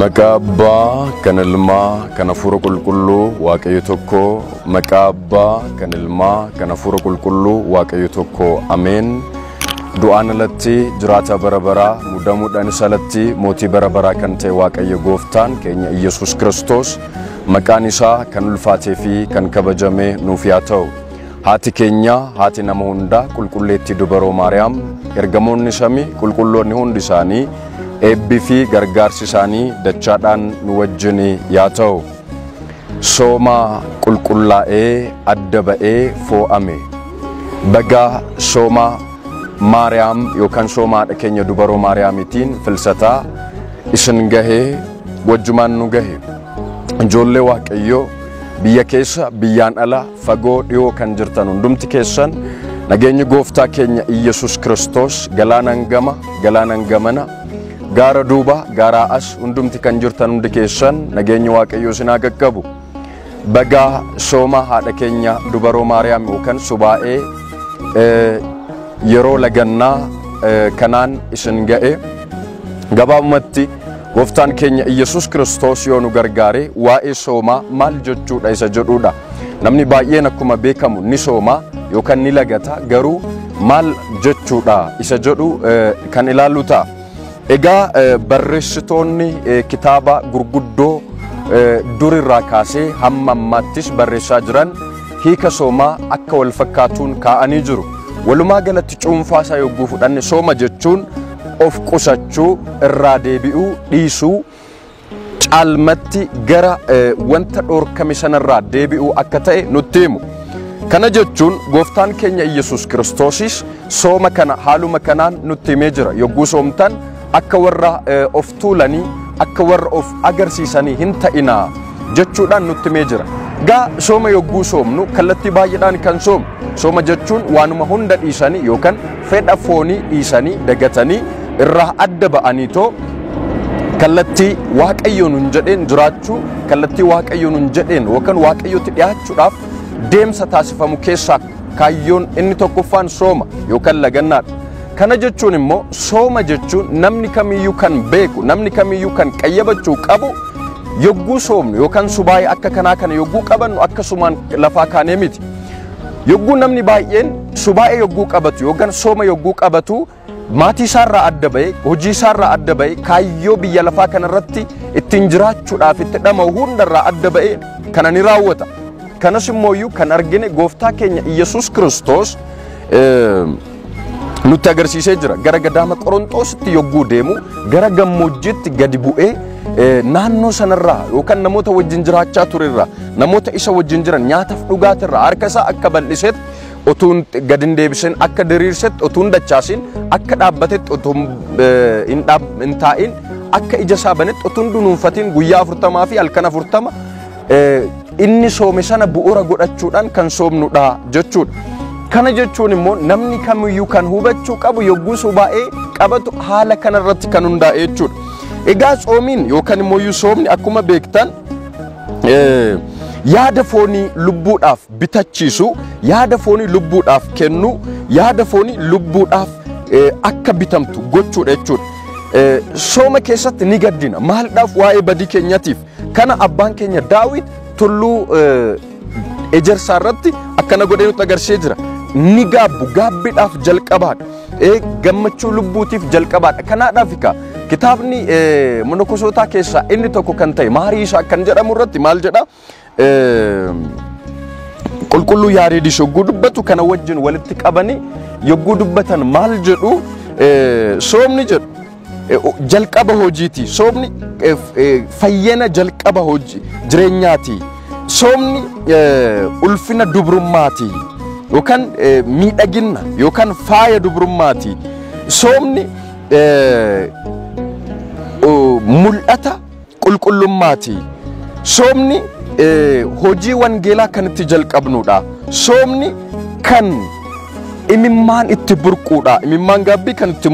Maqaa Abbaa kan Ilmaa kan Hafuura Qulqulluu Waaqayyo tokko, maqaa Abbaa kan Ilmaa kan Hafuura Qulqulluu Waaqayyo tokko, ameen. Du'aan alatti jiraata bara baraa, mudamuudhaanis alatti mootii bara baraa kan ta'e Waaqayyo gooftaan keenya Iyyasuus Kiristoos maqaan isaa kan ulfaatee fi kan kabajame nuuf yaa ta'u. Haati keenya, haati nama hundaa, qulqulleettii dubaroo Maariyaam, ergamoonni samii qulqulloonni hundi isaanii eebbii fi gargaarsi isaanii dachaadhaan nu wajjin yaa ta'u. Sooma qulqullaa'ee adda ba'ee foo'ame. Baga sooma Maariyaam yookaan sooma haadha keenya dubaroo Maariyaamiitiin filsataa isin gahee wajjumaan nu gahe. Ijoollee Waaqayyoo biyya keessa, biyyaan ala, fagoo dhiyoo kan jirtan hundumti keessan nageenyi gooftaa keenya Iyyasuus Kiristoos galaanan gama, galaanan gamana, gaara duuba, gaaraa as hundumti kan jirtan hundi keessan nageenyi Waaqayyoo isin haa qaqqabu. Baga sooma haadha keenya dubaroo Maariyaam yookaan subaa'ee yeroo lagannaa kanaan isin ga'e. Gabaabumatti gooftaan keenya Iyyasuus Kiristoos yoo nu gargaare waa'ee soomaa maal jechuudha isa jedhudha. Namni baay'een akkuma beekamu ni sooma yookaan ni lagata, garuu maal jechuudha isa jedhu kan ilaallu ta'a. Egaa barreessitoonni kitaaba gurguddoo durirraa kaasee hamma ammaattis barreessaa jiran hiika soomaa akka wal fakkaatuun kaa'anii jiru. Walumaa galatti cuunfaa isaa yogguu fudhanne sooma jechuun of qusachuu, irraa deebi'uu, dhiisuu, caalmatti gara wanta dhoorkame sanarraa deebi'uu akka ta'e nutti himu. Kana jechuun gooftaan keenya Iyyasuus Kiristoosis sooma kana haaluma kanaan nutti himee jira. Yogguu soomtan akka warra of tuulanii, akka warra of agarsiisanii hin ta'inaa jechuudhaan nutti himee jira. Gaa sooma yogguu soomnu kallattii baay'eedhaan kan soomnu. Sooma jechuun waanuma hunda dhiisanii yookaan fedha foonii dhiisanii dagatanii irraa adda ba'anii too kallattii Waaqayyo nun jedheen jiraachuu, kallattii Waaqayyo nun jedheen yookaan Waaqayyotti dhiyaachuudhaaf deemsa taasifamu keessaa kaayyoon inni tokkoffaan sooma yookaan lagannaadha. Kana jechuun immoo sooma jechuun namni kamiyyuu kan beeku, namni kamiyyuu kan qayyabachuu qabu yogguu soomnu yookaan subaayee akka kanaa kana yogguu qabannu akkasumaan lafaa kaanee miti. Yogguu namni baay'een subaayee yogguu qabatu yookaan sooma yogguu qabatu maatii isaarraa adda ba'ee, hojii isaarraa adda ba'ee, kaayyoo biyya lafaa kanarratti ittiin jiraachuudhaaf itti dhama'u hundarraa adda ba'ee kana ni raawwata. Kanas immooyyuu kan argine gooftaa keenya Iyyasuus Kiristoos nutti agarsiisee jira. Gara gadaama Qorontoositti yogguu deemu gara gammoojjiitti gadi bu'ee naannoo sanarraa yookaan namoota wajjin jiraachaa turerraa, namoota isa wajjin jiran nyaataaf dhugaatirraa harka isaa akka bal'isetti utuun gadi hin deebisin, akka diriirsetti utuun dachaasin, akka dhaabbatetti utuun hin taa'in, akka ija isaa banetti utuun dunuunfatin guyyaa 40 fi halkan 40 inni soome sana bu'uura godhachuudhaan kan soomnudha jechuudha. Kana jechuun immoo namni kamiyyuu kan hubachuu qabu yogguu subaa'ee qabatu haala kanarratti kan hundaa'e jechuudha. Egaa tsoomiin yookaan immoo soomni akkuma beektan yaada foonii lubbuudhaaf bitachiisu, yaada foonii lubbuudhaaf kennu, yaada foonii lubbuudhaaf akka bitamtu gochuudha jechuudha. Sooma keessatti ni gaddina. Maaldhaaf? Waa'ee badii keenyatiif. Kana abbaan keenya Daawit tulluu ejersaa irratti akkana godhee nutti agarsiisee jira. Ni gaabbu, gaabbiidhaaf jalqabaadha. Gammachuu lubbuutiif jalqabaadha. Kanaadhaaf kitaabni monokosootaa keessaa inni tokko kan ta'e Maarii isaa kan jedhamu irratti maal jedha? Qulqulluu Yaareedis yogguu dubbatu kana wajjin walitti qabanii yogguu dubbatan maal jedhu? Soomni jedhu jalqaba hojiiti. Soomni fayyina jalqaba hojii jireenyaati. Soomni ulfina dubrummaati yookaan miidhagina yookaan faaya dubrummaati. Soomni mul'ata qulqullummaati. Soomni hojii wangeelaa kan itti jalqabnudha. Soomni kan imimmaan itti burquudha. Imimmaan gaabbii kan itti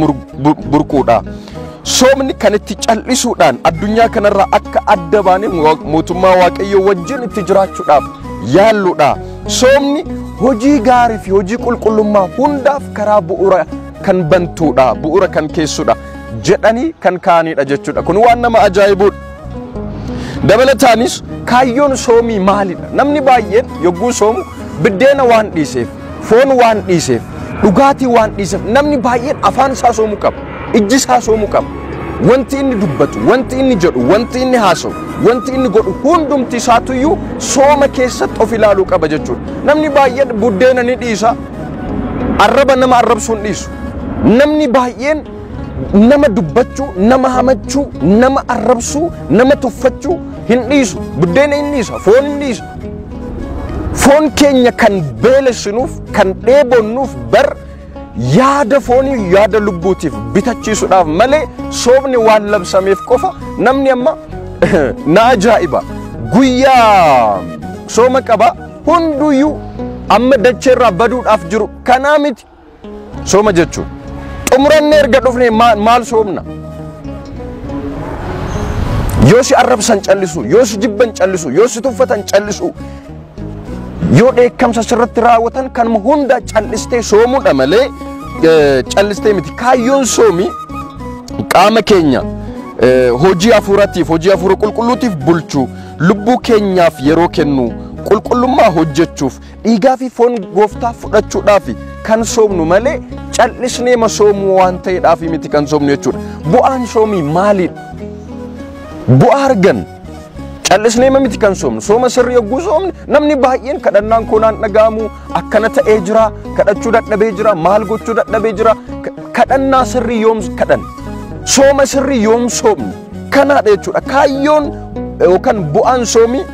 burquudha. Soomni kan itti cal'isuudhaan addunyaa kanarraa akka adda baanee mootummaa Waaqayyoo wajjin itti jiraachuudhaaf yaalludha. Soomni hojii gaarii fi hojii qulqullummaa hundaaf karaa bu'uura kan bantuudha, bu'uura kan keessudha jedhanii kan kaa'anidha jechuudha. Kun waan nama ajaa'ibudha. Dabalataanis kaayyoon soomii maalidha? Namni baay'een yogguu soomu biddeena waan dhiiseef, foon waan dhiiseef, dhugaatii waan dhiiseef namni baay'een afaan isaa soomuu qaba, ijji isaa soomuu qaba. Wanti inni dubbatu, wanti inni jedhu, wanti inni haasa'u, wanti inni godhu hundumti isaatuyyuu sooma keessatti of ilaaluu qaba jechuudha. Namni baay'een buddeena ni dhiisa, arraba nama arrabsuu hin dhiisu. Namni baay'een nama dubbachuu, nama hamachuu, nama arrabsuu, nama tuffachuu hin dhiisu. Buddeena hin dhiisa, foon hin dhiisa. Foon keenya kan beelessinuuf, kan dheebonnuuf bar yaada foonii yaada lubbuutiif bitachiisuudhaaf malee soomni waan labsameef qofa namni amma na ajaa'iba. Guyyaa sooma qaba hunduyyuu amma dacheerraa baduudhaaf jiru kanaa miti sooma jechuun. Xumurannee erga dhufne maal soomna? Yoo si arrabsan callisu, yoo si jibban callisu, yoo si tuffatan callisu, yoo dheekkamsa sirratti raawwatan kanuma hunda callistee soomuudha malee callistee miti. Kaayyoon soomii qaama keenya hojii hafuuratiif, hojii hafuura qulqulluutiif bulchuu, lubbuu keenyaaf yeroo kennu, qulqullummaa hojjechuuf, dhiigaa fi foon gooftaa fudhachuudhaaf kan soomnu malee callisnee soomuu waan ta'eedhaaf miti kan soomnu jechuudha. Bu'aan soomii maalidha? Bu'aa argan callisnee miti kan soomnu. Sooma sirrii yogguu soomne namni baay'een kadhannaan koo naan dhaga'amu, akkana ta'ee jira, kadhachuu dadhabee jira, maal gochuu dadhabee jira. Kadhannaa sirrii yoom kadhan? Sooma sirrii yoom soomne? Kanaadha jechuudha. Kaayyoon yookaan bu'aan soomii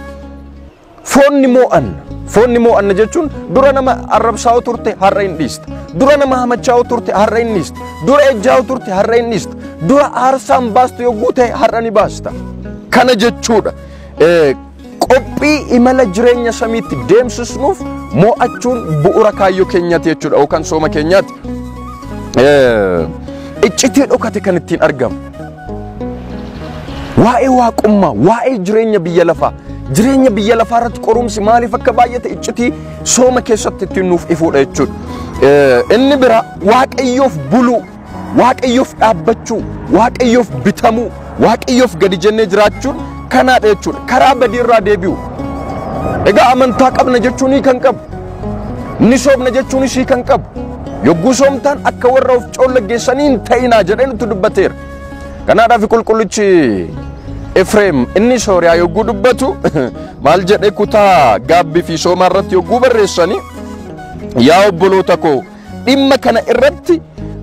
foonni moo'anna. Foonni moo'anna jechuun dura nama arrabsaa turte har'a hin dhiista. Dura nama hamachaa turte har'a hin dhiista. Dura ejjaa turte har'a hin dhiista. Dura aarsaan baastu yogguu ta'e har'a ni baasta. Kana jechuudha. Qophii imala jireenya samiitti deemsisnuuf moo'achuun bu'uura kaayyoo keenyaati jechuudha yookaan sooma keenyaati. Iccitii dhokate kan ittiin argamu. Waa'ee waaqummaa, waa'ee jireenya biyya lafaa, jireenya biyya lafaa irratti qorumsi maaliif akka baay'ate iccitii sooma keessatti ittiin nuuf ifuudha jechuudha. Inni bira Waaqayyoof buluu, Waaqayyoof dhaabbachuu, Waaqayyoof bitamuu, Waaqayyoof gadi jennee jiraachuun kanaadha jechuudha. Karaa badii irraa deebi'u. Egaa amantaa qabna jechuun kan qabu, ni soomna jechuun kan qabu. Yogguu soomtaan akka warra of coollaggeessanii hin ta'inaa jedhee nutti dubbateera. Kanaadhaaf qulqullichi Efreem inni Sooriyaa yogguu dubbatu maal jedhee kutaa gaabbii fi soomaa irratti yogguu barreessanii, yaa obboloota koo dhimma kana irratti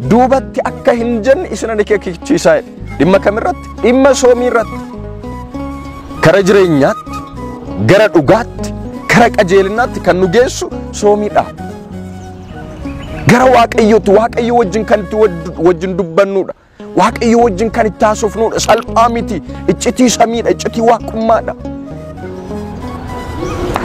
duubatti akka hin jenne isin akeekkachiisaa jedhe. Dhimma kam irratti? Dhimma soomii irratti. Kara jireenyaatti, gara dhugaatti, kara qajeelinaatti kan nu geessu soomiidha. Gara Waaqayyootti, Waaqayyo wajjin kan itti wajjin dubbannuudha. Waaqayyo wajjin kan itti haasofnuudha. Salphaa miti. Iccitii samiidha. Iccitii waaqummaadha.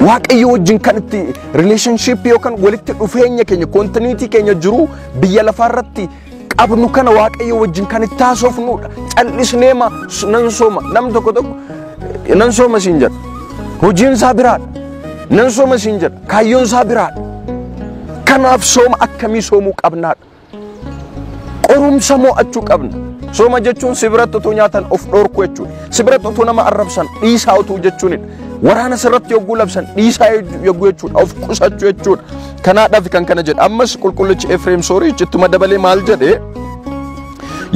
Waaqayyo wajjin kan itti relationship yookaan walitti dhufeenya keenya, continuity keenya jiru biyya lafaa irratti qabnu kana Waaqayyo wajjin kan itti haasofnuudha. Callisnee nan sooma. Namni tokko tokko nan sooma siin jedha. Hojiin isaa biraadha. Nan sooma siin jedha. Kaayyoon isaa biraadha. Kanaaf sooma akkamii soomuu qabnaadha? Qorumsa moo'achuu qabna. Sooma jechuun si biratti utuu nyaatan of dhorku jechuudha. Si biratti utuu nama arrabsan dhiisaa utuu jechuunidha. Waraana sirratti yogguu labsan dhiisaa yogguu jechuudha. Of qusachuu jechuudha. Kanaadhaaf kan kana jedha. Ammas qulqullichi Efreem Soorichi ittuma dabalee maal jedhee?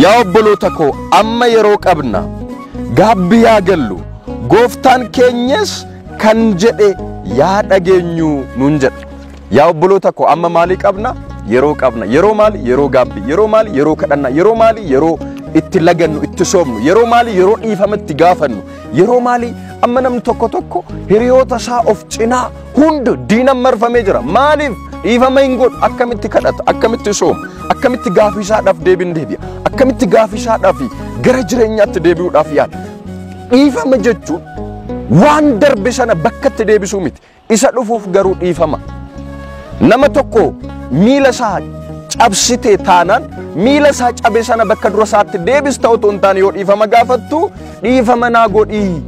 Yaa obboloota koo amma yeroo qabna, gaabbii yaa gallu, gooftaan keenyas kan jedhe yaa dhageenyu nuun jedha. Yaa obboloota koo amma maalii qabna? Yeroo qabna. Yeroo maali? Yeroo gaabbii. Yeroo maali? Yeroo kadhannaa. Yeroo maali? Yeroo itti lagannu, itti soomnu. Yeroo maali? Yeroo dhiifama itti gaafannu. Yeroo maali? Amma namni tokko tokko hiriyoota isaa of cinaa hunda diinan marfamee jira. Maaliif dhiifama hin godhu? Akkamitti kadhata? Akkamitti sooma? Akkamitti gaafii isaadhaaf deebiin deebi'a? Akkamitti gaafii isaadhaaf gara jireenyaatti deebi'uudhaaf yaala? Dhiifama jechuun waan darbe sana bakkatti deebisuu miti. Isa dhufuuf garuu dhiifama. Nama tokko miila isaa cabsitee taanaan miila isaa cabe sana bakka dura isaatti deebista otoo hin taane yoo dhiifama gaafattu dhiifama naa godhii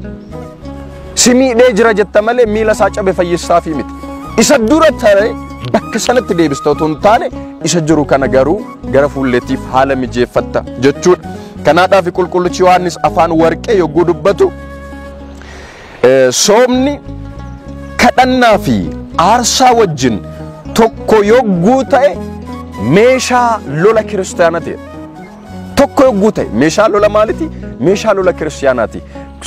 si miidhee jira jetta malee miila isaa cabe fayyissaafii miti. Isa dura ta'e bakka sanatti deebista otoo hin taane isa jiru kana garuu gara fuulleetiif haala mijeeffatta jechuudha. Kanaadhaaf qulqullichi Yohaannis afaan warqee yogguu dubbatu Soomni kadhannaa fi aarsaa wajjin tokko yogguu ta'e meeshaa lola kiristaanaati. Tokko yogguu ta'e meeshaa lola maaliti? Meeshaa lola kiristaanaati.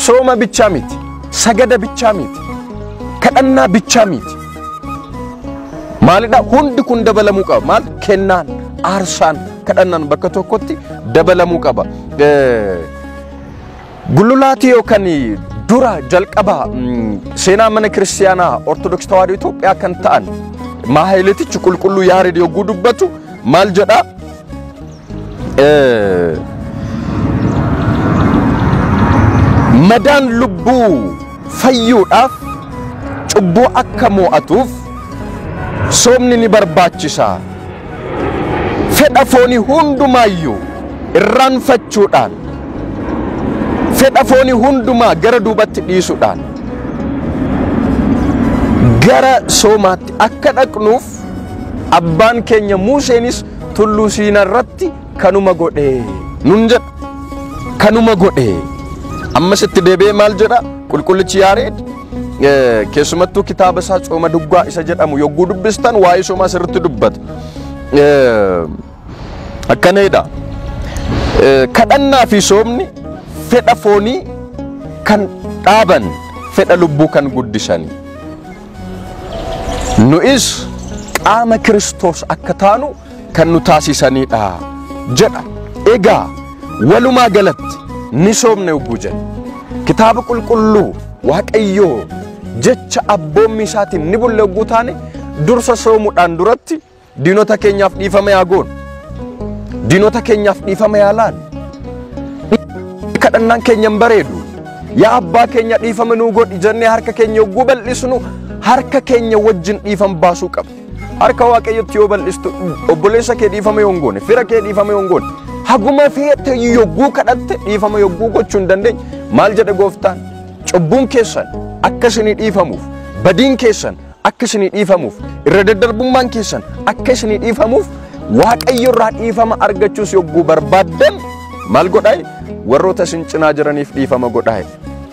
Sooma bichaa miti, sagada bichaa miti, kadhannaa bichaa miti. Maalidha? Hundi kun dabalamuu qaba. Maal? Kennaan, aarsaan, kadhannaan bakka tokkotti dabalamuu qaba. Gullulaatii yookaan dura jalqaba seenaa mana kiristaanaa Ortodoksii Tawaahidoo Itoophiyaa kan ta'an maahiletichi qulqulluu Yaared yogguu dubbatu maal jedhaa? Madaan lubbuu fayyuudhaaf cubbuu akka mo'atuuf soomni ni barbaachisa. Fedha foonii hundumaayyuu irraanfachuudhaan, fedha foonii hundumaa gara duubatti dhiisuudhaan gara soomaatti akka dhaqnuuf abbaan keenya Museenis tulluu Siinaa irratti kanuma godhe nun jedha. Kanuma godhe. Ammas itti deebi'ee maal jedha? Qulqullichi Yaared keessumattuu kitaaba isaa Tsooma Duggaa isa jedhamu yogguu dubbistan waa'ee soomaa sirriitti dubbata. Akkana jedha. Kadhannaa fi soomni fedha foonii kan dhaaban, fedha lubbuu kan guddisani. Nu'is qaama Kiristoos akka taanu kan nu taasisanidha jedha. Egaa walumaa galatti ni soomna yogguu jenna. Kitaaba qulqulluu Waaqayyoo jecha abboommii isaatiin ni bulle yogguu taane dursa soomuudhaan duratti diinota keenyaaf dhiifama yaa goonu. Diinota keenyaaf dhiifama yaa laannu. Kadhannaan keenya hin bareedu. Yaa abbaa keenya dhiifama nuu godhi jennee harka keenya yogguu bal'isnu harka keenya wajjin dhiifama baasuu qabna. Harka Waaqayyotti yoo bal'istu obboleessa kee dhiifama yoo hin goone, fira kee dhiifama yoo hin goone, haguma feete yogguu kadhatte dhiifama yogguu gochuu hin dandeenye. Maal jedhe gooftaan? Cubbuun keessan akka isinii dhiifamuuf, badiin keessan akka isinii dhiifamuuf, irra daddarbummaan keessan akka isinii dhiifamuuf Waaqayyo irraa dhiifama argachuus yogguu barbaaddan maal godhaa? Warroota isin cinaa jiraniif dhiifama godhaa.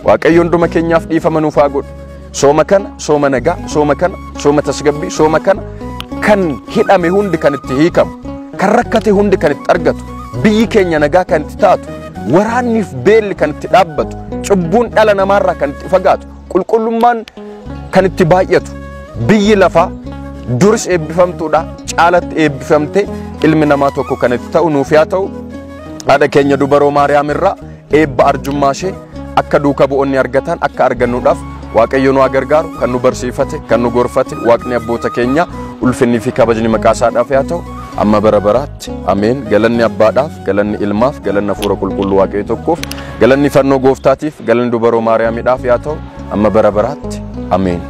Waaqayyo hunduma keenyaaf dhiifama nuuf haa godhu. Sooma kana, sooma nagaa, sooma kana, sooma tasgabbii, sooma kana kan hidhame hundi kan itti hiikamu, kan rakkate hundi kan itti argatu, biyyi keenya nagaa kan itti taatu, waraanniif beelli kan itti dhaabbatu, cubbuun dhala namaarraa kan itti fagaatu, qulqullummaan kan itti baay'atu, biyyi lafaa duris eebbifamtuudha, caalatti eebbifamte ilmi namaa tokko kan itti ta'u nuuf yaa ta'u. Haadha keenya dubaroo Maariyaam irraa eebba arjummaa ishee akka duuka bu'oonni argatan akka argannuudhaaf Waaqayyo nu haa gargaaru. Kan nu barsiifate, kan nu gorfate Waaqni abboota keenya ulfinni fi kabajni maqaa isaadhaaf yaa ta'u amma bara baraatti. Ameen. Galanni abbaadhaaf, galanni ilmaaf, galanni hafuura qulqulluu Waaqayyo tokkoof, galanni fannoo gooftaatiif, galanni dubaroo Maariyaamidhaaf yaa ta'u amma bara baraatti. Ameen.